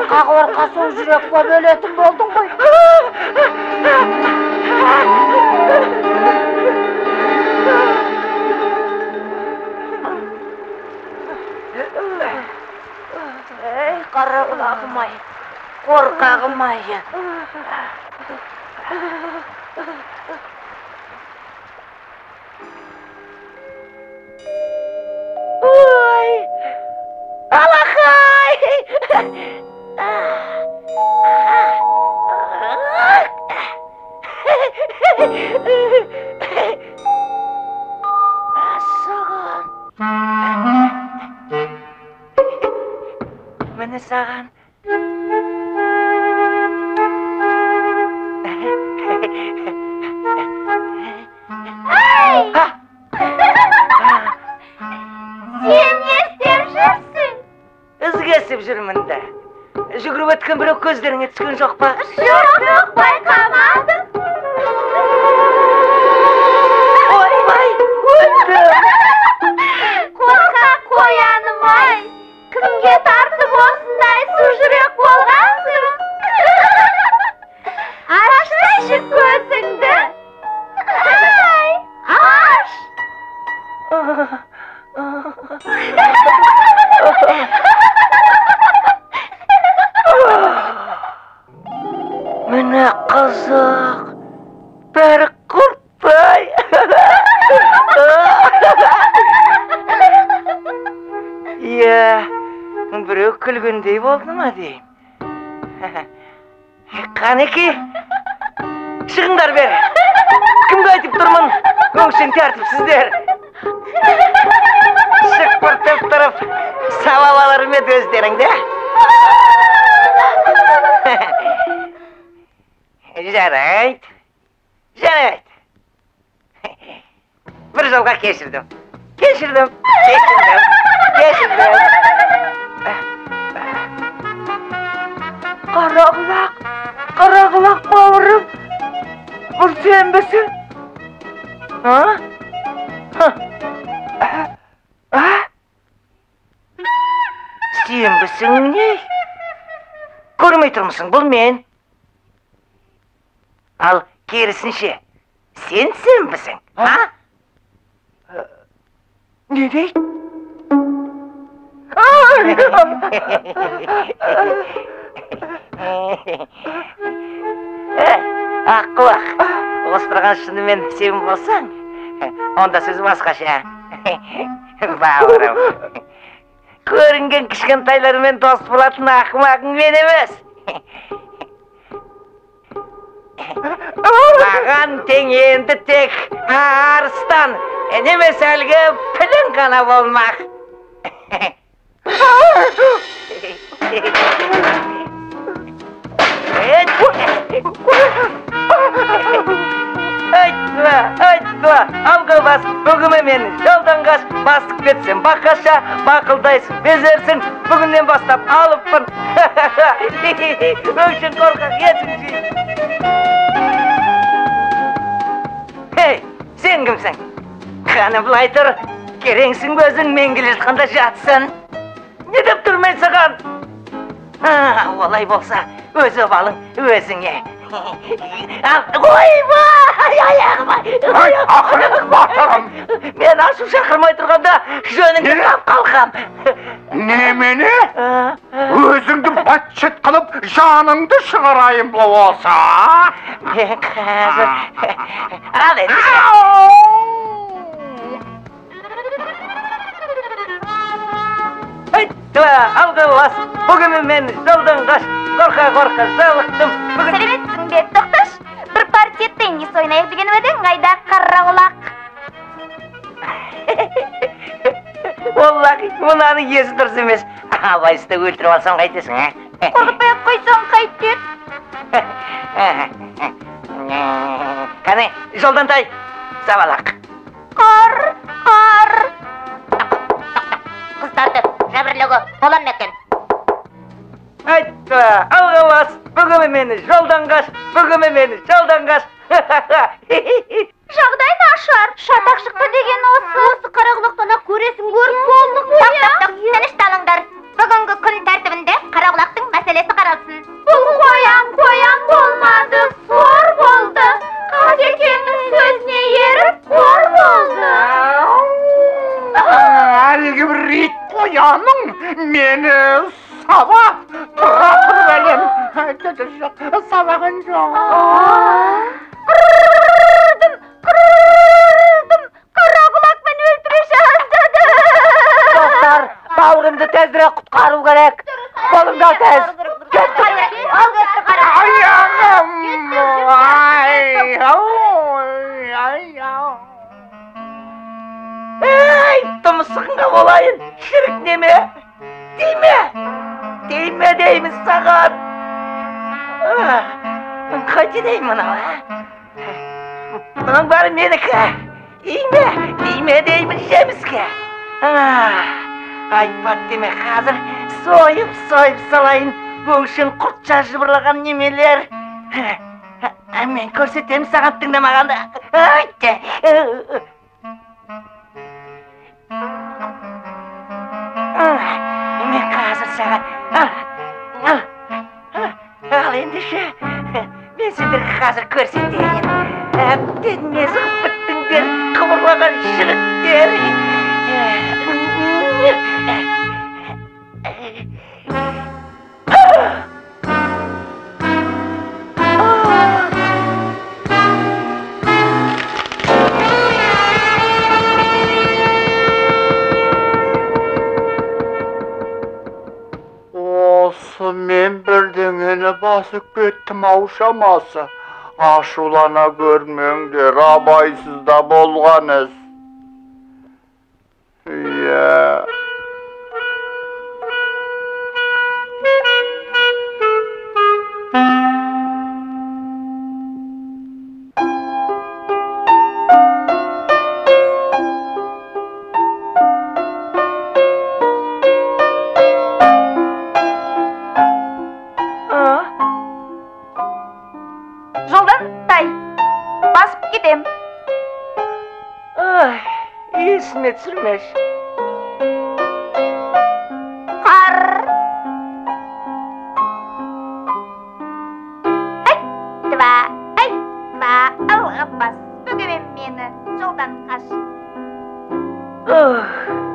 Қорқа-қорқа су жүрек боп өлетін болдың ғой. Ей, қара құлағым-ай, қорқағым-ай. Ой, алақай! Саған. Міне саған. Ай! Сен не істеп жүрсің? Із кесіп жүрмін де. Жүгіріп өткен біреу көздеріңе түскен жоқ па? Жоқ, жоқ, байқамадым. Ойбай, өлдім. Қорқақ қояным-ай, кімге тартып осындай су жүрек болғансың? Ашсайшы көзіңді. Ай, аш! Міне қызық, бәрі құрттай. Иә, біреу күлгендей болды ма деймін. Қанеки, шығыңдар бері. Кімге айтып тұрмын, өңшең тәртіпсіздер. Шықпыртып тұрып, сабап алар ма еді өздеріңді? Жарайды, жарайды. Бір жолға кешірдім. Кешірдім, кешірдім, кешірдім. Қара құлақ, қара құлақ бауырым. Бұл сенбісің? А? А? Сенбісің не? Көрмей тұрмысың, бұл мен. Ал керісінше, сен сенбісің, а? Не дейді? Аққұлақ, осырған шынымен сен болсаң, онда сөз басқаша. Бауырым, көрінген кішкентайлармен дос болатын ақымағың мен емес. Маған тең енді тек арыстан, немесе әлгі пілін ғана болмақ. Айтма, айтма, алға бас, бүгіме мен жолдан қаш, басып кетсем бақаша, бақылдайсың, безерсің, бүгіннен бастап алыппын. Өңшең қорқақ есің жиын. Ей, сен кімсің? Қаны былай тұр, кереңсің өзің, мен келе жатқанда жатсың. Не деп тұрмын саған? Олай болса, өз обалың өзіңе. Ойбай, аяғым! Ай, ақырын, батырым! Мен ашу шақырмай тұрғанда жөніңді тап қалқам. Немене? Өзіңді бәтшет қылып, жаныңды шығарайын болса? Мен қазір... Ал енді. Айтма, алға бас, бүгін мен жолдан қаш, қорқа-қорқа жалықтым. Сәлеметсің бе, тоқташ? Бір партия теннис ойнайық деген едің, қайда қара құлақ? Оллахи, мынаның есі дұрыс емес. Абайсызда өлтіріп алсам қайтесің, ә? Қорқытпай ақ қойсаң қайтеді. Қане, жолдан тай, сабалақ. Қар, қар. Қыздарды жәбірлеуге бола ма екен? Айтпа, алға бас, бүгін мені жолдан қаш, бүгін мені жолдан қаш. Жағдай нашар, шатақ шықты деген осы. Осы қарақұлақтан ақ көресің көріп болдық. Тоқ, тоқ, тоқ, тынышталыңдар. Бүгінгі күн тәртібінде қарақұлақтың мәселесі Ит қояның мені сабап, тұра тұр бәлем. Жоқ, сабаған жоқ. Қырдым, қырдым, қара құлақ мені өлтіре жаздады. Достар, бауырымды тезірек құтқару керек. Болыңдар тез. Кеттік. Аяғым! Ай, ой, ай, ай. Ей, тұмсығыңа болайын, шірік неме? Тиме! Тиме деймін саған! Қайтейін мынау, а? Мұның бәрі менікі. Тиме, тиме деймін жеміске. Айтпат деме, қазір сойып-сойып салайын. Өңшең құртша жыбырлаған немелер. Мен көрсетемін саған тыңдамағанды. Мен қазір саған... Ал ендеше, мен сендерге қазір көрсетейін. Әбден мезі қып біттіңдер, қыбырлаған шіріктер. Осы мен бірдеңені басып кеттім ау шамасы. Ашулана көрмеңдер, абайсызда болған іс. Иә. Жолдан тай, басып кетем. Ай, есіме түсірмеші. Қар. Ай, два, ай, два, алға бас. Бөгеме мені, жолдан қаш. Ох.